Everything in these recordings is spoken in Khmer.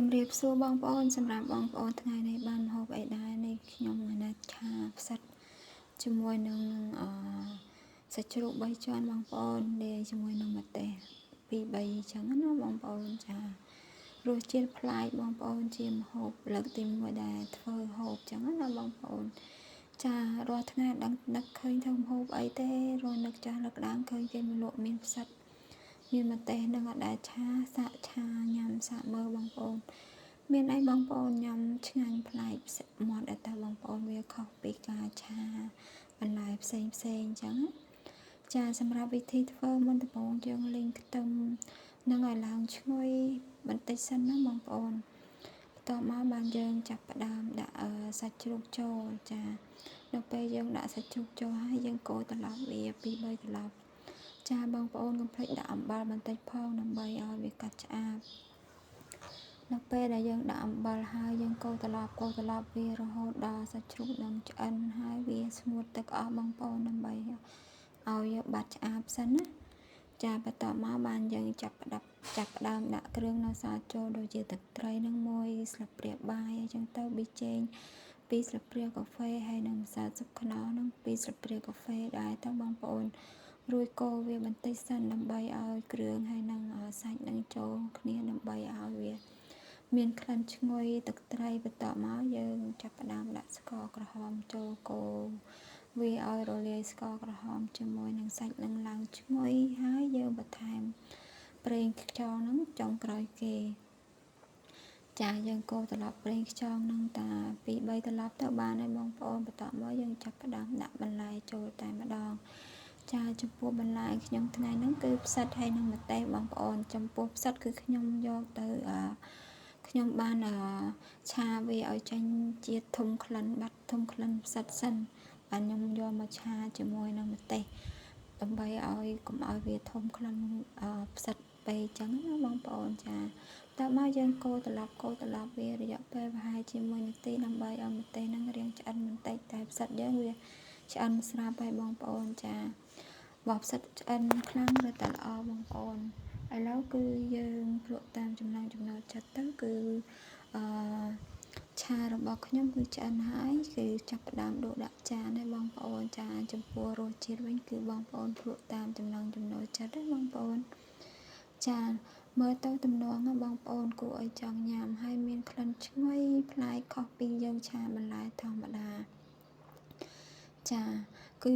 ជំរាបសួរបងប្អូនសម្រាប់បងប្អូនថ្ងៃនេះបានម្ហូបអីដែរនេះខ្ញុំណាត់ឆាផ្សិតជាមួយនឹងអឺសាច់ជ្រូក3ជាន់បងប្អូនលាយជាមួយនឹងម្ទេស2 3អញ្ចឹងណាបងប្អូនចារសជាតិប្លែកបងប្អូនជាម្ហូបលើកទី1ដែលធ្វើហូបអញ្ចឹងណាបងប្អូនចារាល់ថ្ងៃដឹងនឹកឃើញធ្វើម្ហូបអីទេរាល់នឹកចាស់នឹកដើមឃើញគេមកលក់មានផ្សិតមានម្ទេសនឹងអត់ដែលឆាសាក់ឆាញ៉ាំសាក់មើលបងប្អូនមានអីបងប្អូនញ៉ាំឆ្ងាញ់ប្លែកមាត់តែតើបងប្អូនវាខុសពីការឆាបន្លែផ្សេងផ្សេងអញ្ចឹងចាសម្រាប់វិធីធ្វើមុនដំបូងយើងលីងខ្ទឹមនឹងឲ្យឡើងឈ្ងុយបន្តិចសិនណាបងប្អូនបន្ទាប់មកបានយើងចាប់ផ្ដើមដាក់សាច់ជ្រូកចូលចាដល់ពេលយើងដាក់សាច់ជ្រូកចូលហើយយើងកូរត្រឡប់វា2 3ត្រឡប់ចាបងប្អូនកុំភ្លេចដាក់អំបិលបន្តិចផងដើម្បីឲ្យវាកាត់ឆ្អាបនៅពេលដែលយើងដាក់អំបិលហើយយើងកូរត្រឡប់កូរត្រឡប់វារហូតដល់សាច់ជ្រូកនឹងឆ្អិនហើយវាស្ងួតទឹកអស់បងប្អូនដើម្បីឲ្យបាត់ឆ្អាបសិនណាចាបន្ទាប់មកបានយើងចាប់ផ្ដាប់ចាប់ផ្ដើមដាក់គ្រឿងនៅសល់ចូលដូចជាទឹកត្រីនឹងមួយស្លាបព្រាបាយអញ្ចឹងទៅប៊ីចេង2ស្លាបព្រាកាហ្វេហើយនិងម្សៅស៊ុបខ្នុរនឹង2ស្លាបព្រាកាហ្វេដែរទៅបងប្អូនរួចកូរវាបន្តិចសិនដើម្បីឲ្យគ្រឿងហើយនឹងសាច់នឹងចូលគ្នាដើម្បីឲ្យវាមានក្លិនឈ្ងុយទឹកត្រីបន្ទាប់មកយើងចាប់ផ្ដើមដាក់ស្ករក្រហមចូលកូរវាឲ្យរលាយស្ករក្រហមជាមួយនឹងសាច់នឹងឡើងឈ្ងុយហើយយើងបន្ថែមប្រេងខ្យងហ្នឹងចុងក្រោយគេចាយើងកូរត្រឡប់ប្រេងខ្យងហ្នឹងតា2 3ត្រឡប់ទៅបានហើយបងប្អូនបន្ទាប់មកយើងចាប់ផ្ដើមដាក់បន្លែចូលតែម្ដងចាចំពោះបន្លែខ្ញុំថ្ងៃហ្នឹងគឺផ្សិតហើយនឹងម្ទេសបងប្អូនចំពោះផ្សិតគឺខ្ញុំយកទៅអឺខ្ញុំបានឆាវាឲ្យចេញជាតិធំក្លិនបាត់ធំក្លិនផ្សិតសិនបាទខ្ញុំយកមកឆាជាមួយនឹងម្ទេសដើម្បីឲ្យកុំឲ្យវាធំក្លិនផ្សិតពេកចឹងណាបងប្អូនចាតើមកយើងកូរត្រឡប់កូរត្រឡប់វារយៈពេលប្រហែលជា1នាទីដើម្បីឲ្យម្ទេសហ្នឹងរាងឆ្អិនបន្តិចតែផ្សិតយើងវាឆ្អិនស្រាប់ហើយបងប្អូនចាបបផ្សិតឆ្អិនខ្លាំងឬតែល្អបងប្អូនឥឡូវគឺយើងភ្លក់តាមចំណង់ចំណូលចិត្តទៅគឺអឺឆារបស់ខ្ញុំគឺឆ្អិនហើយគឺចាប់ផ្ដើមដួសដាក់ចានហើយបងប្អូនចាចំពោះរសជាតិវិញគឺបងប្អូនភ្លក់តាមចំណង់ចំណូលចិត្តណាបងប្អូនចាមើលទៅទំនងបងប្អូនគួរឲ្យចង់ញ៉ាំហើយមានក្លិនឈ្ងុយប្លែកខុសពីយើងឆាបន្លែធម្មតាចាគឺ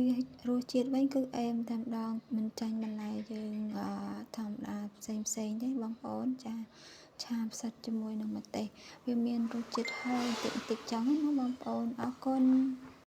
រសជាតិវិញគឺអេមតែម្ដងមិនចាញ់បន្លែយើងធម្មតាផ្សេងផ្សេងទេបងប្អូនចាឆាផ្សិតជាមួយនឹងម្ទេសវាមានរសជាតិហឹរតិចតិចចឹងណាបងប្អូនអរគុណ។